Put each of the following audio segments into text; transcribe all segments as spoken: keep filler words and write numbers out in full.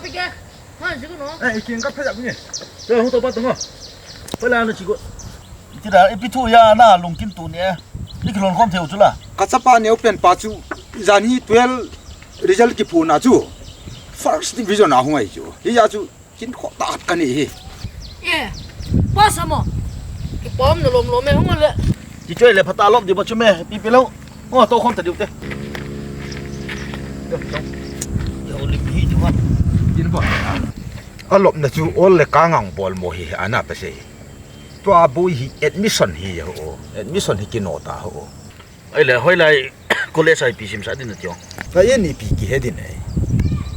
Pike. Ha, siku no. Eh, ikin ka phajak ni. Te hung to pa to ngo. Pala na siku. Tira, ipi thu ya na lungkin tu ni e. Ni kilon khom theu chula. Ka chapa neo pen pa chu, jan hi twelve result kiphuna chu, first division a hung ahi chu. Hia chu kin kho ta ka ni hi. E, pa samo. Kipom na lom lom e hung le. Kichoi le phata lom di ba chu me, pi pi lo. Ngo to khom ta diu te. Yo lim hi diu ha. In ba. A lopna chu ol le ka ngang bol mo hi ana pa sei. Tua bui hi admission hi ho. Admission hi kino ta ho. Ai le hoilai college a ipi simsa din na tio. Ka yen ipi kihe din ai.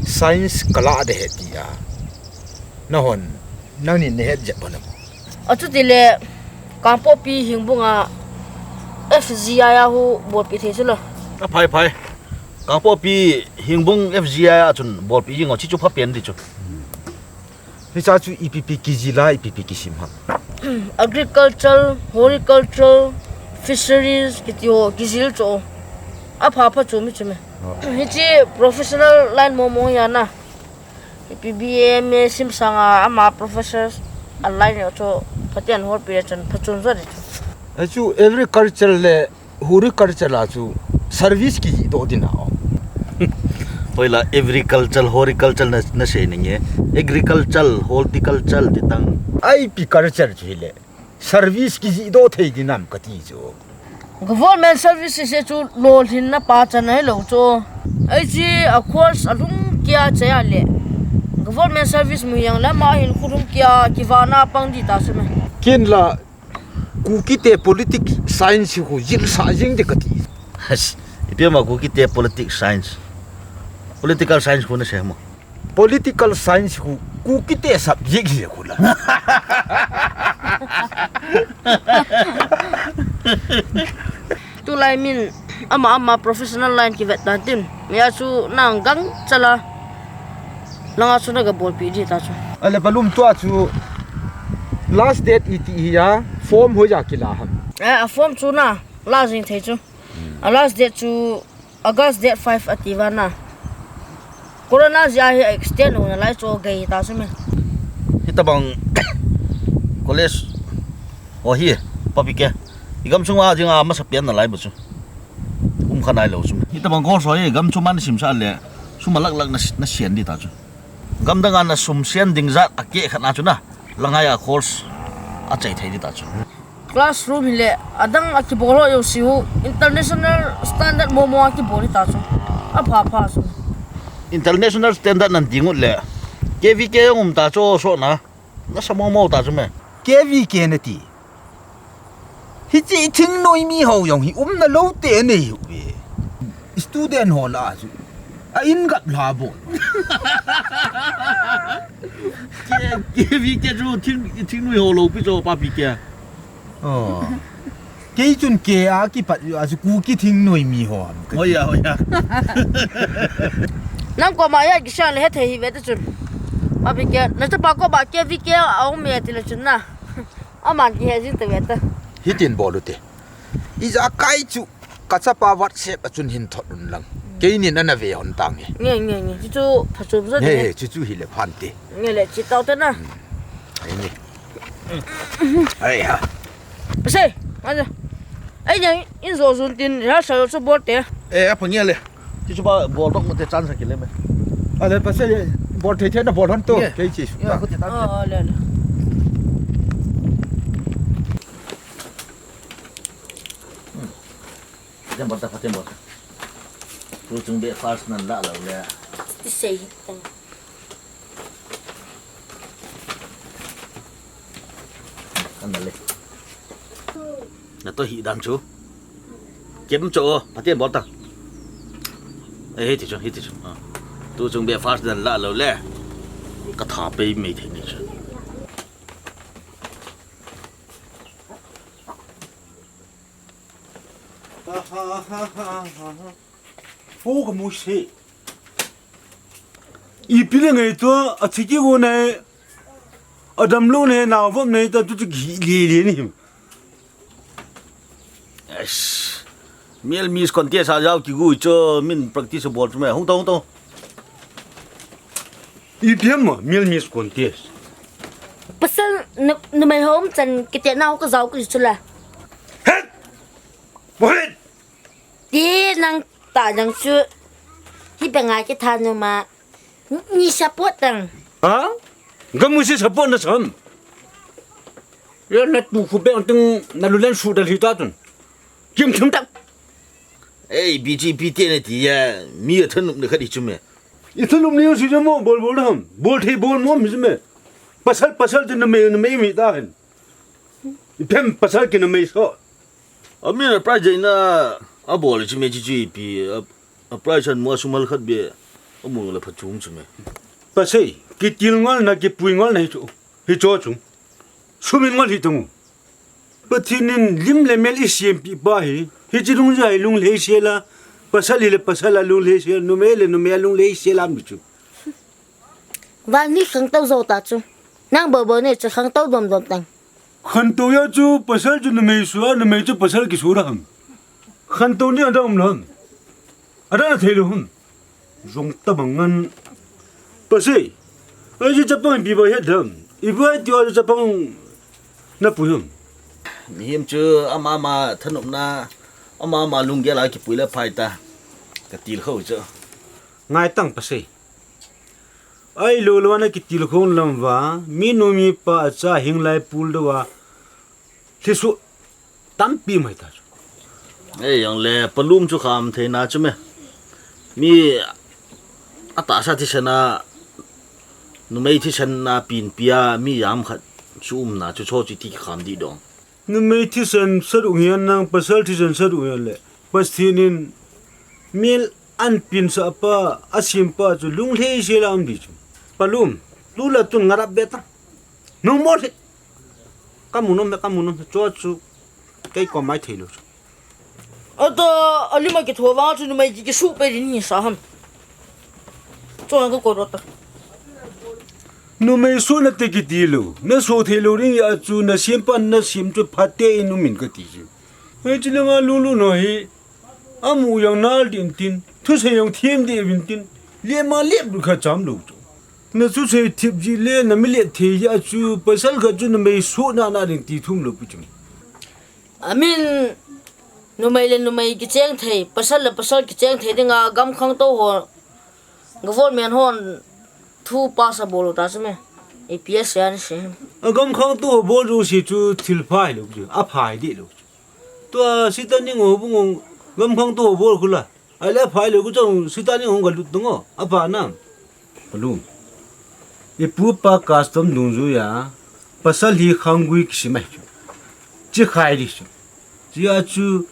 Science kala de he tia. Na hon, nangni ne het jep hon mo. Achuti le, Kangpokpi Hengbung a F G I a hu bolpi thei chu la. A phai phai. Kangpokpi Hengbung F G I a chun bolpi jing o chi chu pha pen di chu. Hicha chu ipi pi kijil a, ipi pi kisim ham. Agriculture, horticulture, fisheries, kiti ho kijil chu. A pha pha chu mi chu me. Oh. Hichi professional line mo mo ya na. Ipi B A M A sim sanga ama professors a line yo chu Pathen hol pi chun pha chun zo di chu. Achu agriculture le horticulture la chu service kiji do din a. Hoila agriculture, horticulture na, na sei ninge. Agriculture, horticulture ti tang. Ipi culture chu hile. Service kiji do thei din am ka ti chu. Government services e chu lolhin na pa chan ai lo chu. Ai chi a course a lung kia chaya le. Government service mu yang lama hin khu lung kia kivana pang di ta chu me. Kin la Kukite politics science khu jil sa jing de ka ti. Has, ipi ma Kukite politics science. Political science khu na sei mo. Political science khu Kukite subject hi khu la. Tulai min ama ama professional line kivet tan tin. Mia chu nang gang chala. Langa chu na ga bolpi di ta chu. Ale balum tua chu last date iti hi ya form hoja kila ham. Eh, a form chu na la jing thei chu. A last date chu August date five ati vana. Corona jia hi extend ho na lai chu gei ta chu me. Hitabang college ho hi papi ke. I gam chunga jinga masa pian na lai bu chu. Um kha nai lo chu me. Hitabang course ho hi gam chunga na simsa le. Sum a lak lak na, na sian di ta chu. Gam danga na sum sian ding jat a ke khat na chu na. Langai a course a chai thei di ta chu. Classroom hi le, adang a kibol ho yo siu, international standard mo mo a kibol hi ta chu. A pha pha chu. International standard nan ding ut le. K V K jong um ta chu so na. Na sa mo mo ta chu me. K V K na ti. Hichi thingnoi mi ho jong hi umna lo te nei u ve. Student ho la chu. A in gap la bo. K, K V K chu thing, thingnoi ho lo pi chu papi ke. Oh. Kei chun ke a kipat a chu Kuki thingnoi mi ho am. Hoiya, hoiya. Nang koma ya kisa le he thei hi ve ta chun. Papi ke, na chapa koma K V K a um e ti le chun na. Aman kihe jing ta ve ta. Hitin bol u te. Ijakai chu ka chapa WhatsApp a chun hin thot un lang. Keinin ana ve hon tang e. Nge, nge, nge. Chu chu pha chu zo nge, nge. Chu chu hi le phan te. Nge le chi tau te na. Ai nge. Ai ha. Pasai, aja. Ai nge, in zo zun tin rehearsal chu bol te. Eh, a pha nge le. Ti chu ba bol dok mo te chance kile me. A le pasal bol thei thei na bol hon to. Ye. Kei chi. Ye, khu te ta. Oh, le, le. Pathian bol ta, Pathian bol ta. Tu chung breakfast nan la lo le. Ti sei. Kana le. Na to hi dan chu. Kem cho, Pathian bol ta. Eh, hiti chu, hiti chu. Ah. Tu chung breakfast dan la lo le. Ka tha pe mai thei ni chu. Ho ka mu se. Ipi le ngai to, a chiki go nai, a dam lo nai, na vom nai ta tu chu gi li li ni. Yes. Miel mis kon tia sa jao ki gu cho min practice bol chu me. Hung to, hung to. Ipi ham, Mill Miss Contest. Pasal nu, numei ho umchan kiti nau ka jao ka chu la. Het! Bohet! Ti nang ta nang chu. Hi pe ngai ki tha nu ma. Ni support tang. Ha? Gamu si support na sam. Ya na tu khu pe ang ting na lu len su da hi ta tun. Kim kim tang. Ei, B J P te ne ti ya, mi a thanop ne khat i chu me. I thanop ne si mo bol bol ham. Bol thei bol mo mi me. Pasal pasal te na me na me mi ta hen. I phem pasal ki na me so. A mi na prize na a bol chu me chi chi pi a, a prize an mo su mal khat be. A mo la pha chum chu me. Pasai, ki til ngol na ki pui ngol na hi chu. Hi cho chung. Sumin ngol hi tung. Pathen in lim le mel i siampi pa hi, hiche lungja hi lunglhei sela, pasal hi le pasal a lunglhei sela, numei le numei a lunglhei sela mi chu. Van ni khangtou jou ta chu. Nang bobo ne chu khangtou dom dom tang. Khantou ya chu pasal chu numei sua, numei chu pasal kisu ra ham. Khantou ni adam lo ham. Ada thei lo ham. Jong tabang ngan. Pasai. Ai ji chapang pi ba het dam. I ba ti wa chapang na pu yum. Mihem chu ama ama thanopna, ama ama lunggel a kipui le phai ta. Ka til kho chu. Ngai tang pasai. Ai lo lo na kitil khon lam va, mi nu mi pa a cha hing lai pul do va. Thisu tampi mai ta chu. Ei, jong le, palum chu kham thei na chu me. Mi a ta sa thisan a, numei thisan a pin pia, mi jam khat chu um na chu cho chu ti kham di dong. Numei thisan saru hian nang pasal thisan saru hian le. Pathen in mil an pin sa pa, a sim pa chu lunglhei sela um di chu. Palum, tu la tun ngarap beta. Nung mo le. Ka mu nom, ka mu nom, cho chu. Kei ko mai thei lo chu. Ata, alima ki tho vang chu numei ki, ki su pe ni sa ham. Cho ka ko ro ta. Numei su na te ki ti lo. Na su thei lo ring ya chu na sim pan na sim chu pha te in um in ka ti chu. Hei chu le nga lu lu no hi. A mu jong nal din tin, thusei jong thiem di vin tin, le ma le bu kha cham lo chu. Na thusei thip ji le na mi le thei ya chu, pasal kha chu numei su na na ding ti thum lo pu chu. Amin, numei le numei kicheng thei, pasal le pasal kicheng thei dinga gam khangtou ho, government hon thu pasa bol ta chu me. A P S an se. A gam khangtou ho bol ju si chu thil phai lo chu, a phai di lo chu. Tua sita ni ngo bu ngo gam khangtou ho bol khu la. A le phai lo ku chang sita ni ngo ga lut ngo. A pha na. Palum. I pu pa custom dungjuia, pasal hi khanggui kisim ahi chu. Chi khai di chu. Chia chu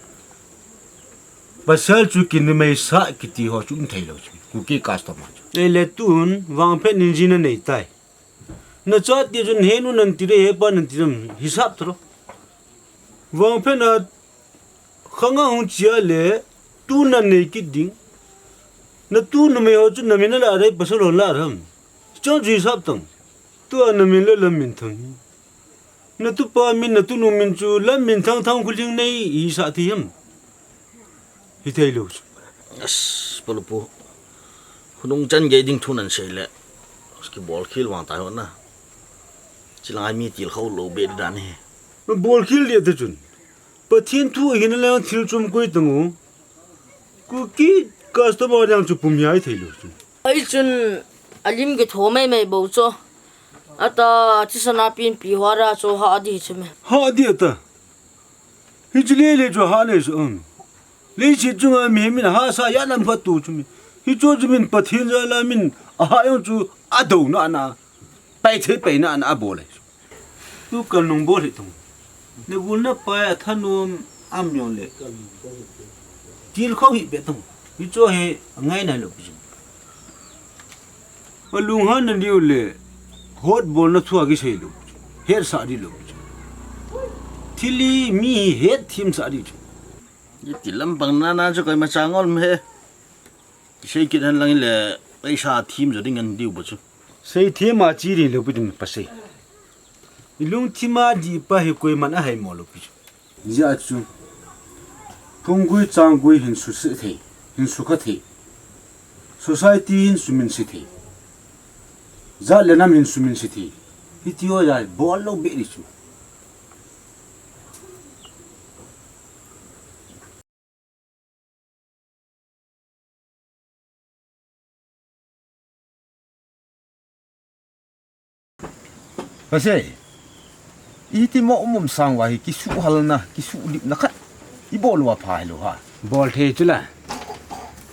pasal chu kinumei sa kiti ho chu um thei lo chu. Kuki custom a chu. Ei le tun vangphet nin jin a nei tai. Na cha ti chun he nu nan ti re, he pa nan ti re, hisap tro. Vangphet na khanga hung chia le, tu nan nei kit ding. Na tu numei ho chu na min la rei pasal ho la ram. Chon chu hisap tang. Tu a na min le lam min thang hi. Na tu pa min, na tu nu min chu lam min thang thang khu ling nei hisap ti ham. Hi thei lo chu. As, palu pu. Hunung chan gei ding thu nan sei le. Ki bol khil vang tai ho na. Chi lai mi til khau lo be dan hi. Bol khil le te chun. Pathen thu hin le thil chum koi tang u. Kuki customer dang chu pum hi ai thei lo chu. Ai chun alim ki tho mai mai bo cho. Ata chi sana pin pi hwa ra cho ha di chu me. Ha di ata. Hi chu le le chu ha le chu um. Leiset chunga mihem in hahsa a lam phat tu chu mi. Hi chu chu min Pathen jal a min a ha jong chu a do na na. Pai thei pai na na a bol le. Tu kal nung bol hi tung. Ne gul na pai a thanom am jong le. Til khau hi be tung. Hi chu hi a ngai na lo pi chu. A lunghan na diu le. Hot bol na thu a kisei lo. Hetsah di lo. Thil hi mi hi het thim sah di chu. Iti lampang nana chu koima cha ngol me. Sei kit hen lang le, ei sa thim jo ding an diu bo chu. Sei thim a chi ding lo pi ding pa sei. I lungthim a di pa hi koiman a hai mo lo pi chu. Jia chu. Phunggui changgui hin su se thei, hin su kha thei. Society hin su min se thei. Jat le nam hin sumin siti. Hiti ho jai bol lou be di chu. Pasal, iti mo umum sang wa hi kisuh halna, kisuh lipna khat. I bol wa pha hi lo ha. Bol thei chu la.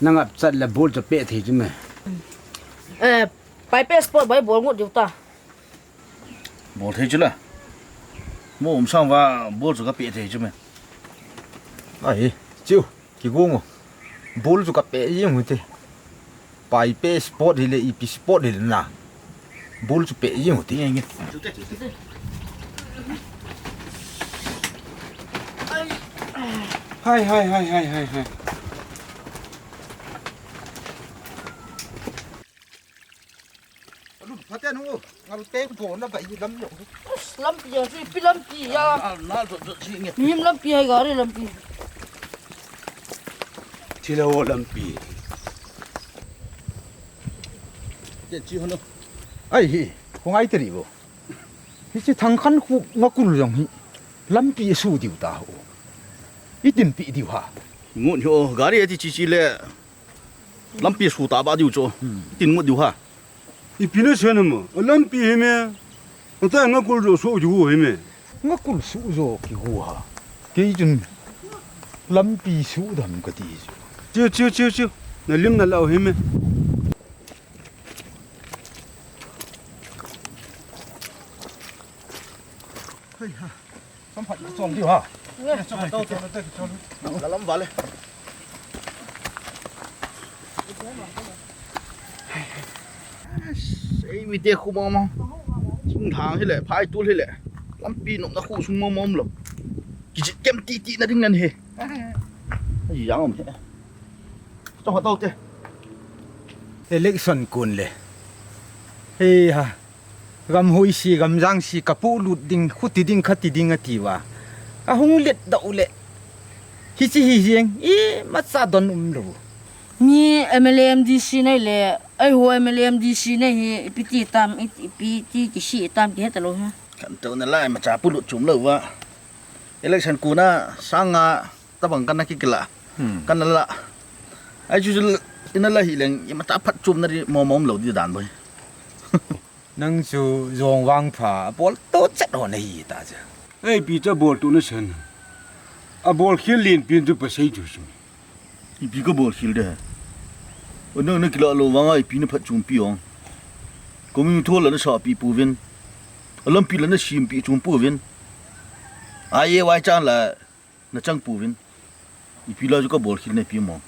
Nang ap chat la bol chu pe thei chu me. Eh, pai passport bai bol ngut diu ta. Bol thei chu la. Mo um sang wa bol chu ka pe thei chu me. Ai, chiu, ki gung. Bol chu ka pe jing u te. Pai pe sport hi le, ipi sport hi le na. Bol chu pe jing u te. Nge, nge. Hai, hai, hai, hai, hai, hai. Alu, phaten ho, ngal teng pho na bai lam jong. Lampi a, sui pi lampi a. Nal, nal, zot, zot, si nge. Mihem lampi hai gari lampi. Thilha ho lampi. Te chi hono. Ai hi, kho ngai teri bo. Hiche Thangkhan khu ngakul jong hi. Lampi a su diu ta ho. Itin pi diu ha. Ngun ho, gari ati chi chi le. Lampi su ta ba diu cho. Hmm. Tin ngut diu ha. Ipi na sena ma. A lampi hi me. Ata ngakul jo su diu hi me. Ngakul su jo ki hu ha. Kei chun lampi su dam ka ti. Chiu, chiu, chiu, chiu. Na lim na lau hi me. Hai ha. Samphat chom diu ha. Nge. Samphat tau te, te, te, te. La lam vale. Ei, mi te khu mo mo. Sung thang hi le, phai tul hi le. Lampi nopna khu sung mo mo lo. Ki jit kem ti ti na ding nan he. Ai, yang om he. Samphat tau te. Election kun le. Hei ha. Gam hoi si, gam jang si, ka pu lut ding, khuti ding, khati ding ati uva. Ahung let doh le. Hichi hi jeng, imacha don um lou. Mi M L A M D C nei le, eiho M L A M D C nei hi, ipi ti tam, i-, ipi ti kisei tam kihe talou ha. Kan tou na lai, imacha pu lut chom lou uva. Election kuna, sang nga, tabang kana kikila. Hmm. Kana la. Ai chu chu, ina la hi leng, imacha phat chom na di, mo mo um lou di dan boi. Nang chu jong vangpha, abol to chet ho nahi ta chu. Ei, ipi cha bol tu na sen. Abol khel len pin chu pasei chu chu. Ipi ka bol khel de. Nang na kila lou vang a ipi na phat chom pi ong. Komi thol la na sa pi pu vin. Alampi la na sim pi chom pu vin. Ai e wai chan la. Na chang pu vin. Ipi la chu ka bol khel na pi mo.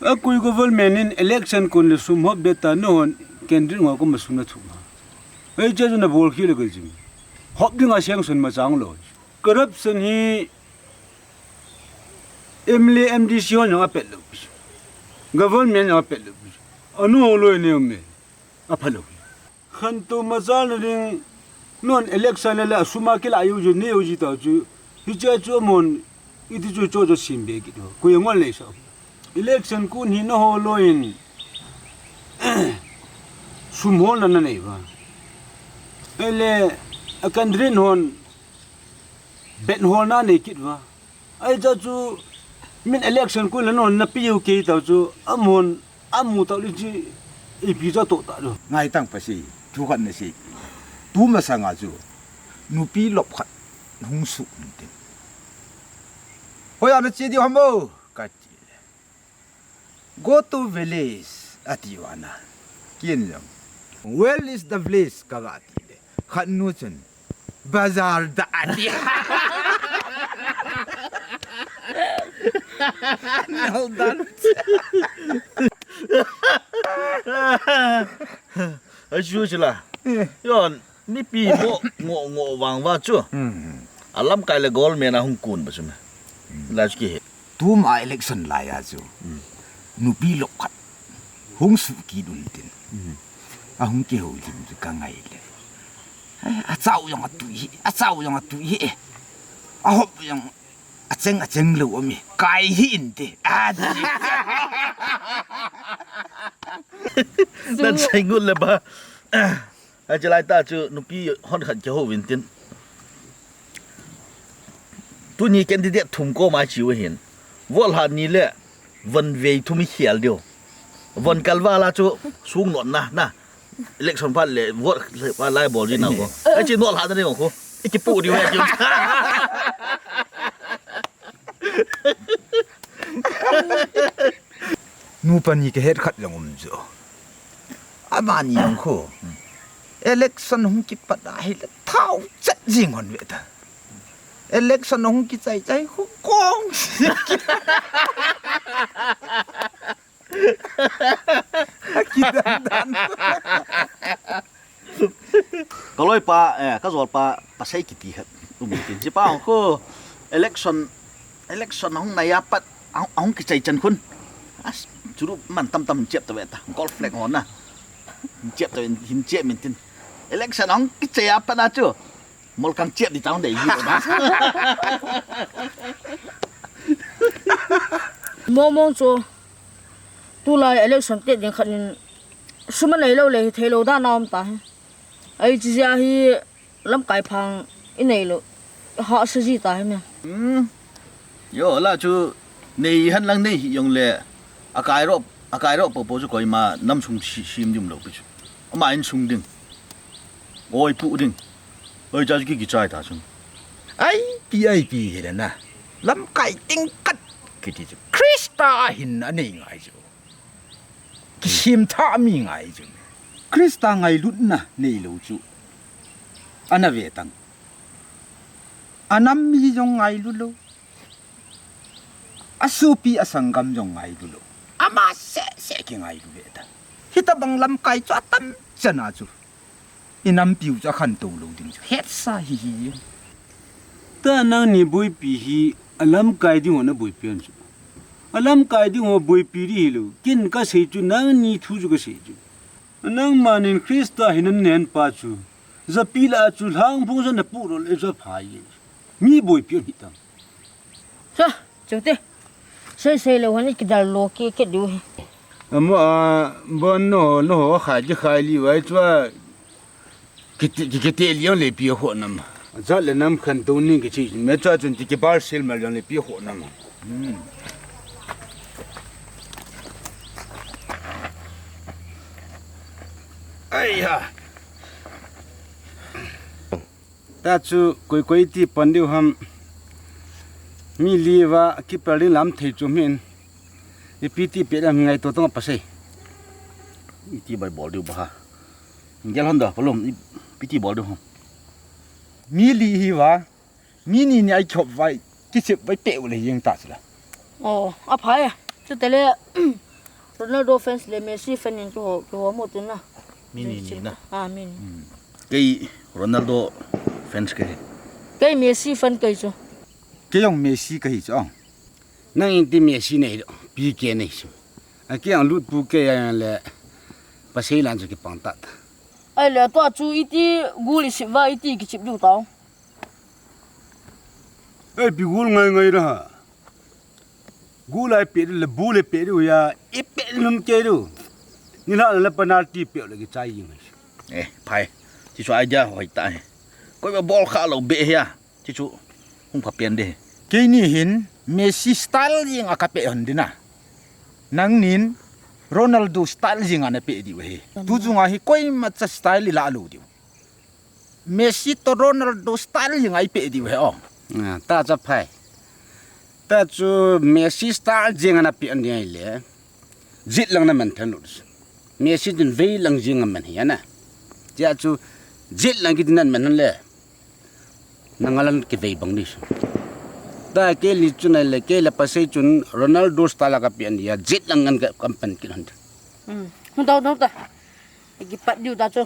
A koi government in election kun le sum hop be ta no hon candidate ngo ko ma sum na thu ma. Ei cha na bol khel ka jim. Hop ding a sanction ma chang lou. Corruption hi M L A M D C hon jong apet lou. Government jong apet lou. Anu loi ne me. Apha lou. Khantou machal na ding, non election le le asum a kila u ji, ne u ji ta chu, hiche chu amon, iti chu cho cho sim be kit ho. Koi ngol nei sa. Election kun hi na ho lou in, sum hol na na nei uva. Ele, a candidate hon, bet hol na nei kit uva. Ai cha chu min election kun le non na pi u kei ta chu amon amu ta li chi ipi cha to ta do. Ngai tang pa si, thu khat na si. Tu masanga chu nupi lop khat hung su tin. Hoi a na che di ham bo. Ka ti le. Go to village, ati uva na. Ken jong. Where is the village? Ka ga ti le. Khat nu chun. Bazar da ati. Nal dan. Achu chila. Eh. Yon. Mipi mo ngo ngo vang va chu. Hmm. Alamkai le government a hung kun ba chu me. Hmm. La chu kihe. Tuma election lai a chu. Hmm. Nupi lop khat. Hung su kit un tin. Hmm. Ahung kihou lim chu ka ngai le. Ai, achau jong atui hi, achau jong atui hi. Ahop jong acheng acheng lou um e. Kai hi inte. A, ti. Nan sai ngut le ba. Achi lai ta chu nupi hon khat kihou vin tin. Tuni candidate thum koma chiu hin. Vote lha ni le von vei thum i khel diu. Von kal vala chu sung not na na. Election phat le vote phat lai bol ji na ko. Achi not lha na ni ko. I kipu diu achi. Nupa ni kihet khat jong um chu. Amani jong khu. Election hung kipat a hile thao chet jing hon ve ta. Election hung kichai chai khu kong. Kidan dan. Ka loipa, eh, ka jolpa, Pasei kiti khat. Um tin, chi pa hong khu election, election hong nai a pat, hong, hong kichai chan khun. As, churu man tam tam hin chep ta ve ta. Gold flag hon na. Hin chep ta ve, hin chep min tin. Election hong kichai a pat na chu. Molkang chep di tang dei hi na. Momong chu. Tulai election te ding khat in sum a nei lou le hi thei lou dan a um ta hi. Ai chi jia hi lamkai phang i nei lou. Hahsa ji ta hi me. Hmm. Yo, la chu nei han lang nei hi jong le a kai ro, a kai ro po po chu koima nam sung si-, sim ding um lou pi chu. Ama in sung ding. Oi pu ding. Oi cha chu ki kichai ta chu. Ai pi ai pi hi le na. Lamkai ting kat kiti chu. Krista a hin a nei ngai chu. Kisim tha mi ngai chu. Krista ngailutna nei lou chu. Ana ve tang. A nam mi jong ngailu lou. A sopi a sanggam jong ngailu lou. Ama seh seh kingailu ve ta. Hitabang lamkai chu a tam chan a chu. I nampiu chu a khantou lou ding chu. Hetsa hi hi. Ta nangni boipi hi a lamkai ding ho na boipi hon chu. A lamkai ding ho boipi di hi lou. Kin ka sei chu nangni thu chu ka sei chu. Nangman in Krista hi nan nen pa chu. Japi la chu lhang phung sa na pu lou le chu a phai. Mi boipi hon hi tam. Sa, chute. Sei sei lou hon i kidal lou ki ke diu hi. Amo a, bon no, no ho khai ji khai li vai chua. Kiti, ki, kiti liang le pi ho nam. Jat le nam khantou ning kichi, me chua chun ti ki bar sil mal liang le pi ho nam. Hmm. Ai ha. Ta chu koi koi ti pan diu ham. Mi li va kipel ding lam thei chu min. Ipi ti pe dam ngaito tong Pasei. Iti bai bol diu ba ha. Gel hon da, palom, ipi ti bol diu ham. Mi li hi va. Mi ni ni ai chop vai. Kisip vai pe u le yeng ta sila. Oh, a phai. Chu tele. Ronaldo fans le Messi fan in kiho, kiho mo tin na. Mi ni ni na. Ah, mi ni. Hmm. Kei Ronaldo fans kei. Kei Messi fan kei chu. Kei jong Messi kahi chu. Nang in ti Messi nei lo, P K nei chu. A kei jong lut pu kei a le Pasei lan chu kipang ta ta. Ai le tua chu iti gul i sip va iti kichip diu tao. Ei, pi gul ngai ngai ra ha. Gul ai pe le bu le pe diu ya, i pe lum ke diu. Ni la le penalty pe le ki chai ing. Eh, phai. Ti chu idea hoi ta he. Koi ba bol kha lo be he ya. Ti chu hung pha pen de. Keini hin Messi style jing a ka pe hon dina. Nangnin Ronaldo style jing a na pe diu he. Tu jung a hi koima cha style i la lo diu. Messi to Ronaldo style jing a i pe diu he o. Ah, ta cha phai. Ta chu Messi style jing a na pe hon ding ai le. Jit lang na man than lo. Messi din vei lang jing a man hi ana. Tia chu jit lang ki din man hon le. Nang a lan kivei bang ni. Ta kei li chun ai le, kei le Pasei chun Ronaldo style a ka pe hon dia, jit lang ngan ka, kam pan kit hon. Hmm. Hung tau, hung tau. Kipat diu ta chu.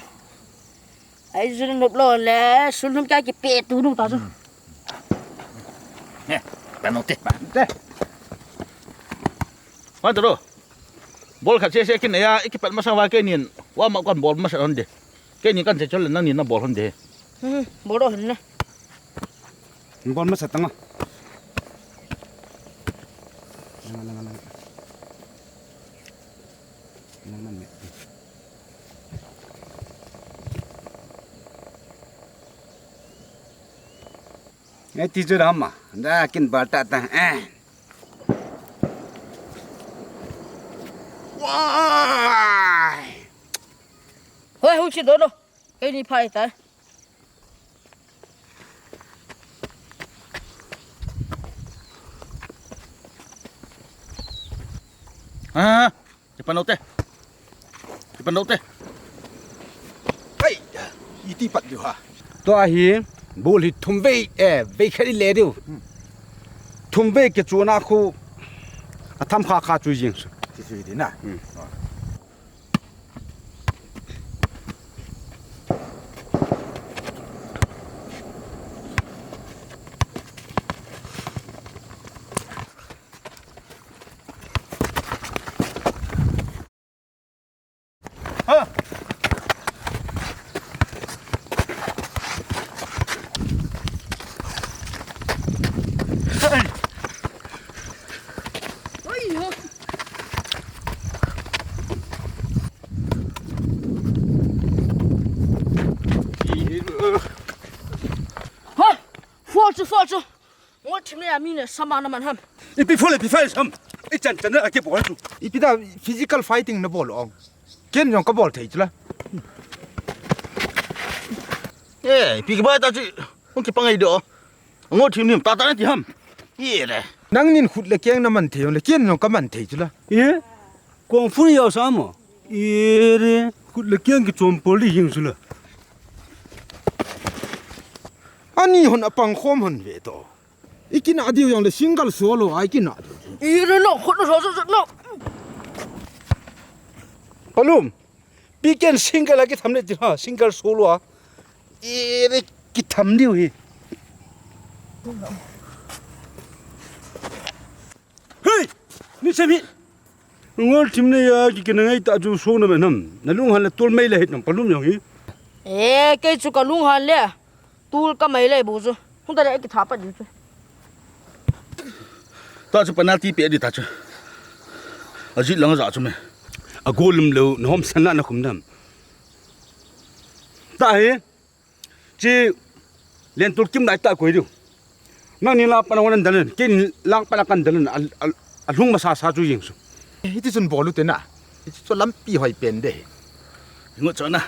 Ai, jun nop lo le, sun nop ka kipe tu nu ta chu. Hmm. He, pa no te. Pa te. Hoi to lo. Bol khat sese kin ya, i kipat masang va keinin. Wa ma kon bol masa hon de. Keini kan che chol le nangni na bol hon de. Hmm, bol ro hin na. Bol masa tanga. Nang, nang, nang. Nang, nang, nang. Ngai ti chu ram ma. Da kin bar ta ta. Eh. Wai. Hoi, hung chi do lo. Kei ni phai ta. Ah. Kipan lo te. Kipan lo te. Ai, iti pat diu ha. Tua hi, bul hi thum vei, eh, vei khat i le diu. Hmm. Thum vei kichuna khu, a tham kha kha chu jing su. Ti su hi di na. Hmm. Fo chu, fo chu. Ngol thim le a mi le sama na man ham. Ipi fo le ipi fai sam. I chan chan a kibol chu. Ipi da physical fighting na bol ong. Ken jong ka bol thei chu la. Eh, ipi kibai ta chu. Hung kipangai do. Ngol thim nim ta ta na ti ham. Ye le. Nang nin khut le keng na man thei ong le ken jong ka man thei chu la. Ye. Kung fu ni yau sa mo. Ere, khut le keng kichom pol di hing su la. Ani hon apang khom hon ve to. I kina diu jong le single solo a i kina diu. Ere no, khut no so so so no. Palum, pi ken single a kitham le ti ha, single solo a. Ere kitham diu hi. Hei! Ni sem hi. Ngol thim ne ya ki kina ngai ta chu so na be nam. Na lung han le tol mai le hit nam palum yong hi. Eh, kei chu ka lung han le. Tul ka mai le bu chu. Hung ta le ki tha pa di chu. Ta chu penalty pe di ta chu. A jit lang ja chu me. A goal lum lo na hom san na na khum dam. Ta hi. Chi len tul kim lai ta koi diu. Nang ni la pa na wan dan, ken lang pa na kan dan, a, a, a lung masa sa chu jing su. Hiti chun bol u te na. Hiti chu lampi hoi pen de. Ngo cho na.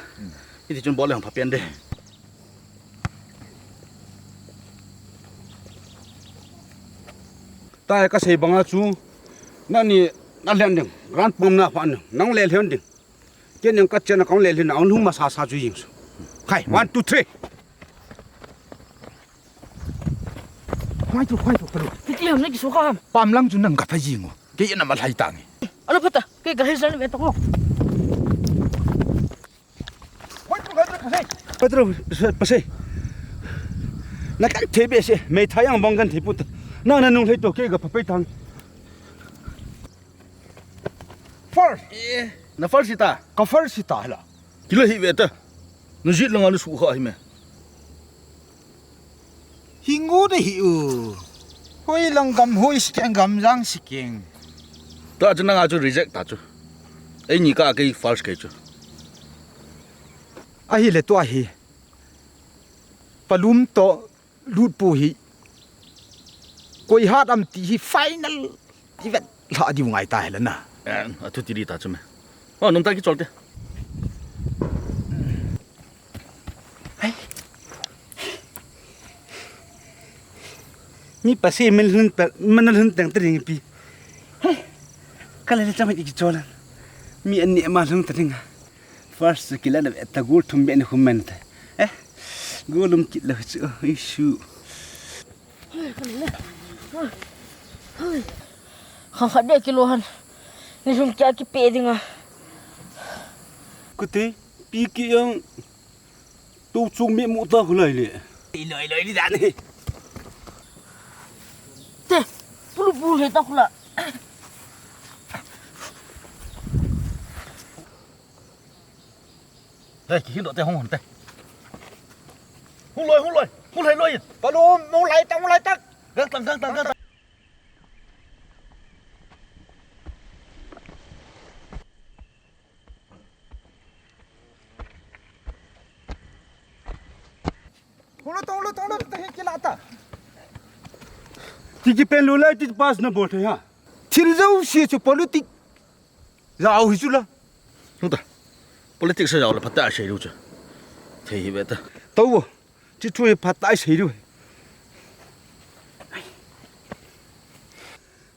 Hiti chun bol le hong pha pen de. Ta ka sei banga chu. Nang ni na len ding. Ran pum na pha ding. Nang le len ding. Ken nang ka chen na kong le le na ong lung masa sa chu jing su. Khai, one, two, three. Khai tu, khai tu, kalu. Kiti ham ne ki su kha ham. Pam lang chu nang ka pha jing o. Kei na ma lai ta nge. Alo pha ta, kei ka hei san ve ta ko. Khai tu, khai tu, pasai. Khai tu, pasai. Na kan thei be se, mei tha yang bang kan thei put. Na na nung thei to kei ka pha pei tang. First. Eh, na first ta. Ka first ta hala. Kila hi ve ta. Na jit langa na su kha hi me. Hi ngu de hi u. Hoi lang gam hoi sikeng gam jang sikeng. Ta chu nanga chu reject ta chu. Ei ni ka kei first kei chu. Ahi le tua hi. Palum to Lutpu hi koi hat am ti hi final event lha diu ngai ta hela na. Eh, a thu ti di ta chu me. Oh, nung ta ki chol te. Hai. Mi pasi min lhun ta, min lhun teng ta ring pi. Hai. Ka le le cham ki chol. Mi an ni ma lhun ta ring. First kila na ta gol thum be ni khum men ta. Eh. Golum kit lo chu, isu. Kha kha de kilo han. Ni sum kya ki pe dinga. Kute, pi ki yang tu chung me mu ta khulai le. Iloi loi li dan he. Te, pulu pulu he ta khula. Hei, kihin doh te hung hon te. Hung loi, hung loi, hung loi loi. Palum, hung lai tak, hung lai tak. Gang tang, gang tang, gang tang. Hung loi, hung loi, hung loi, te kila ta. Ti kipen lou lai ti pass nabol thei ha. Thil jouse chu politics jao hi chu la. Hung ta. Politics jao le phatah a sei lou chu. Thei hi ve ta. Tou. Ti thu hi phatah a sei lou.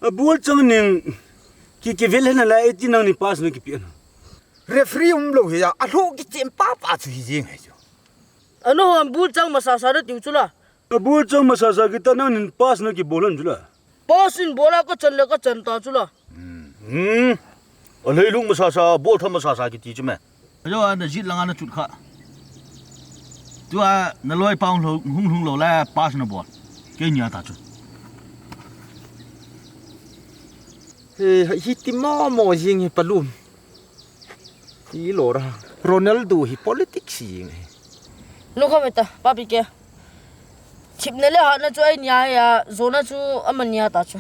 Abol chang ning ki kivel hen la e ti nangni pass nakipe na. Referee umlou hi a, alou kichem papa chu hi jeng hi chu. Ano hon bul chang masasa na tiu chu la. Abol chang masasa kita nangnin pass nakibol hen chu la. Pass in bol a kachan le kachan ta chu la. Hmm. Aleilung masasa, bol tha masasa kiti chu me. Ajo a najit langa nachut kha. Tua naloi pa hung lhung lou la pass nabol. Keini a ta chu. He, hiti momo jing hi palum. Ti lo ra. Ronaldo hi politics hi nge. Lukha ve ta, papi ke. Thipna le hatna chu eini a, jona chu amani a ta chu.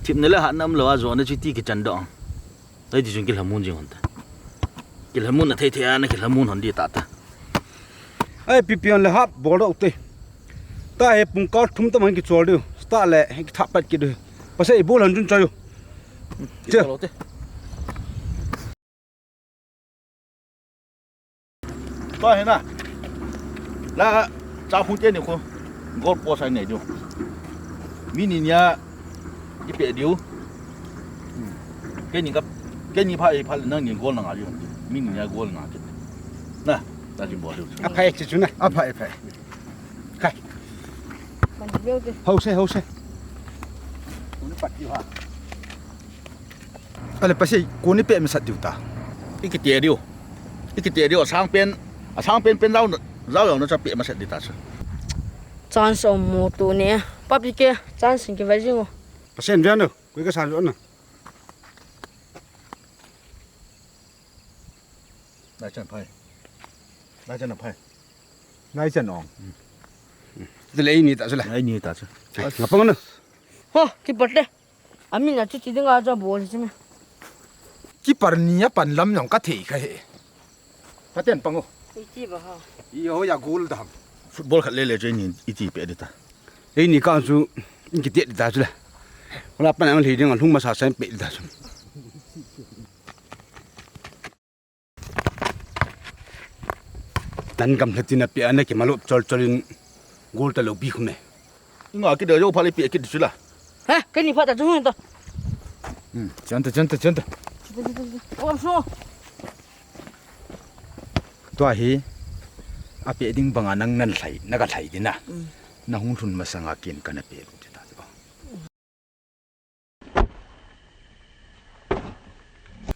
Thipna le hatna umlou a jona chu ti kichan doh. Ei ti chun kilhamun jing hon ta. Kilhamun na thei thei a na kilhamun hon di ta ta. Ei, pipi hon le hap bol doh te. Ta he pung kal thum ta man kichol diu. Sta le he kitha pat ki diu. Pasal i bol han chun chayu. Che. Bol te. Tua hi na. La, cha khu te ni khu. Goal post a nei diu. Mi ni nia i pe diu. Keini ka, keini pha i pha nangni goal na nga diu. Mi ni nia goal nga kit. Na, ta jin bol diu. Aphai chu chu na. Aphai, aphai. Khai. Hose, hose. Uni pat diu ha. Ale, pasal, koni pe masat diu ta. I kiti diu. I kiti diu, asang pen, asang pen pen jao, jao jao na cha pe masat di ta chu. Chance om mo tu ne. Papi ke, chance ki va jing o. Pasal, via no, koi ka san jo na. Lai chan phai. Lai chan phai. Lai chan ong. Chu le eini ta chu le. Eini ta chu. Nga pang na. Ho, ki pat le. Amin a chu ti ding a cha bol chu me. Keeper ni a pan lam jong ka thei kha he. Paten pang o. I ti ba ha. I ho ya goal dam. Football khat le le chu eini i ti pe di ta. Eini ka chu in ki ti di ta chu le. Wala pan ang le ding a lhung masasa in pe di ta chu. Nan gamla tina pe ana kimalop chol chol in goal ta lo bi khume. Nga ki da jo pha le pe ki chu la. Ha, keini pha ta chu hung ta. Hmm, chanta, chanta, chanta. Wa so. Tua hi, a pe ding banga nang nan lhai, na ka lhai dina. Hmm. Na hung lhun masanga kin kana pe lu ta.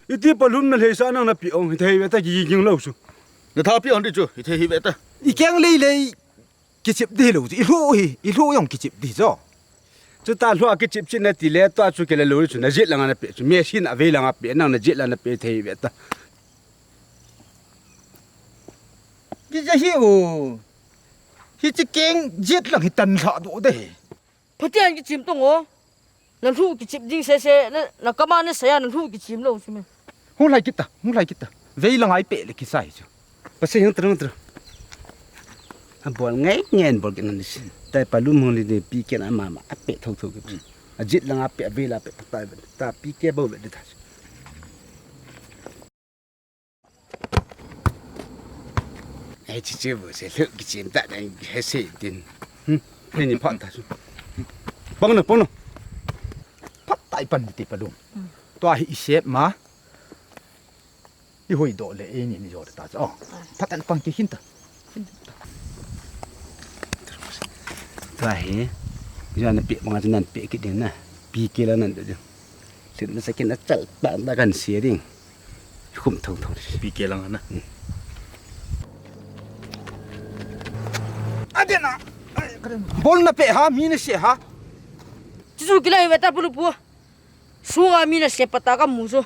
Iti palum na lheisa nang na pi ong, hithei ve ta ki ging lo su. Na tha pi ong di chu, hithei hi ve ta. I keng lei lei, kichip di lo, i lhu hi, i lhu jong kichip di jo. Chuta lhu a kichip chin na ti le, tua chu kile lo chu, na jet langa na pe chu, Messi na vei langa pe, nang na jet langa na pe thei ve ta. Ki ja hi o. Hichi keng jet lang hi tan lha do de. Pathen kichim tong o. Na lhu kichim ding sese, na, na kama na saya, na lhu kichim lo chu me. Hung lhai kit ta, hung lhai kit ta. Vei langa i pe le kisai chu. Pasal hung tru, hung tru. A bol ngai ngai bol kit na ni si. Tai palum hung li ni pi kena mama, a pe tho tho kit. A jet langa pe, a vei la pe, patai ve. Ta pi ke bo ve de ta. Ai, chi chi bu se lhuk kichim ta dang he se din. Hmm. Ni ni phat ta su. Pang na, pang na. Phat tai pan ti palum. Hmm. Tua hi i sep ma. I hoi do le e ni ni jo ta. Oh. Phat tan pang ki hin ta. Tua hi. Jan pe ma jan pe ki din na. Pi ki la nan de. Sin na sakin a chal pa na kan se ding. Khum thong thong. Pi ke lang na. Adena. Bol na pe ha, mi na se ha. Chu chu kilai ve ta pulu pu. Sunga mi na se pata ka mu chu.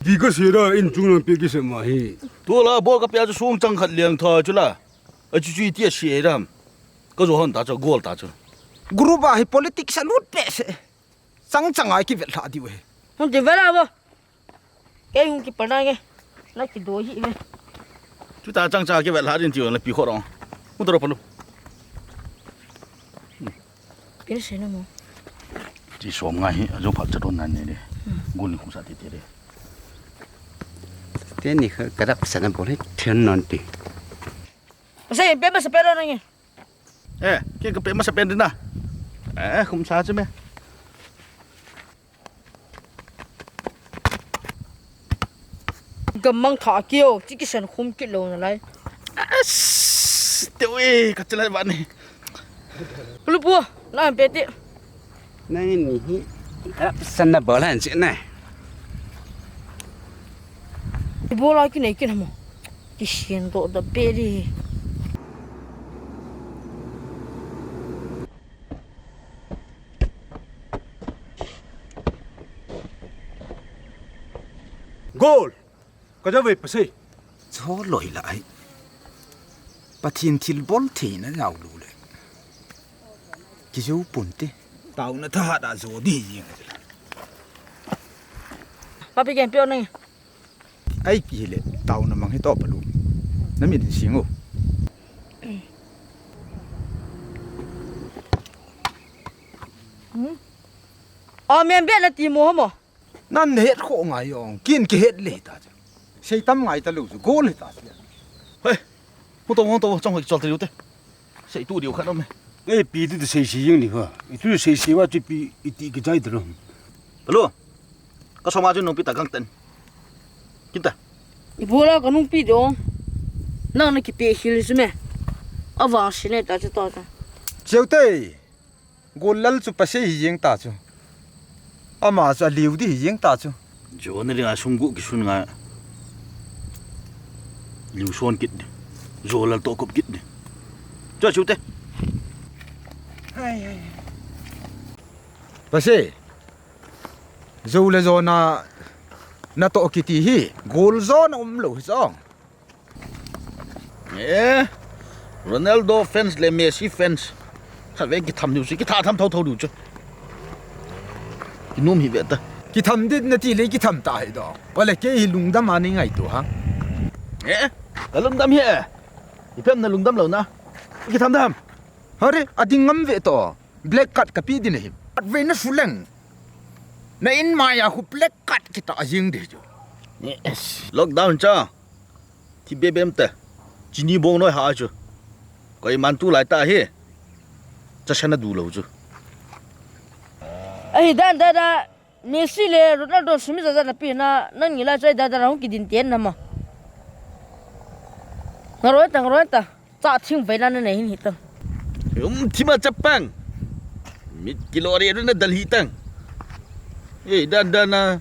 Di ka se da in chung lang pe ki se ma hi. Tu la bol ka pe chu sung chang khat liang tha chu la. A chu chu ti a se ram. Ka jo hon ta chu gol ta chu. Group a hi politics a lut pe se. Chang chang ai ki vet lha diu he. Hon ti vet la bo. Kei hung kipan ange. Na kido hi ve. Chuta chang chang kivet lha din tiu na pi kho rong. Hung taro palu. Pin se na mo. Chi som ngai hi, ajo phal chat on nan ni de. Gun ni khum sa ti ti de. Teni kha, ka dap sa na bol hi, then non ti. Pasai, pe masa pe ro na nge. Eh, ke ka pe masa pe na. Eh, khum sa chu me. Gamang tha kio, chi kisan khum kit lou nalai. As, te ui, ka chalai ba ni. Lu pu, na pe ti. Nang ni hi, ah, san na bol han chi na. Bol a ki nei ki na mo. Ki sien do da pe di. Goal! Ka ja ve pa se. Cho loi la ai. Pathen thilbol theina jao lu le. Ki jo pun te. Tauna tha da jo di jing. Papi ken pio nang. Ai ki le tauna mang hi to pa lu. Na mi din sing o. Hmm? O men be na ti mo mo. Nan het kho ngai ong, kin ki het le ta chu. Sei tam ngai ta lu chu, goal ta chu. Hei, hu to, hu to, chong hoi chol ta lu te. Sei tu diu khan om e. Ei, pi tu sei si jing ni ha. I tu sei si wa chu pi i ti ki jai ta lu. Hello. Ka soma chu nung pi ta gang ten. Kin ta. I bola ka nung pi dong. Nang na ki pe hil su me. Awa si ne ta chu to ta. Cheu te. Gollal chu pasei hi jeng ta chu. Ama chu aliu di hi jeng ta chu. Jona ringa sunggu kisun nga. Liu son kit di. Jolal to kop kit di. Chu chu te. Hai, hai. Pasei. Jo le jona na to kiti hi. Gol jona um lo hi chong. Eh, Ronaldo fans le Messi fans. Khat ve kitham diu chu, kitha tham tho tho diu chu. Kinum hi ve ta. Kitham dit na ti le kitham ta hi do. Ole kei hi lungdam a ni ngai tu ha. Eh, ka lungdam hi e. Ipem na lungdam lo na. Kitham dam. Hare, ading ngam ve to. Black card ka pi din hi. At ve na suleng. Na in maya khu black card kita a jing de chu. Yes. Lockdown cha. Thi bebem te. Chini bong noi ha chu. Koiman tu lai ta hi. Cha sana du lo chu. Ai dan da da. Messi le Ronaldo simi za za na pi na nang ni la chai da da hung ki din ten na ma. Ngaroi ta ngaroi ta. Cha thing vai na na nei hin hi ta. Um thima chapang. Mit kilo re na dal hi tang. Ei dan dan na.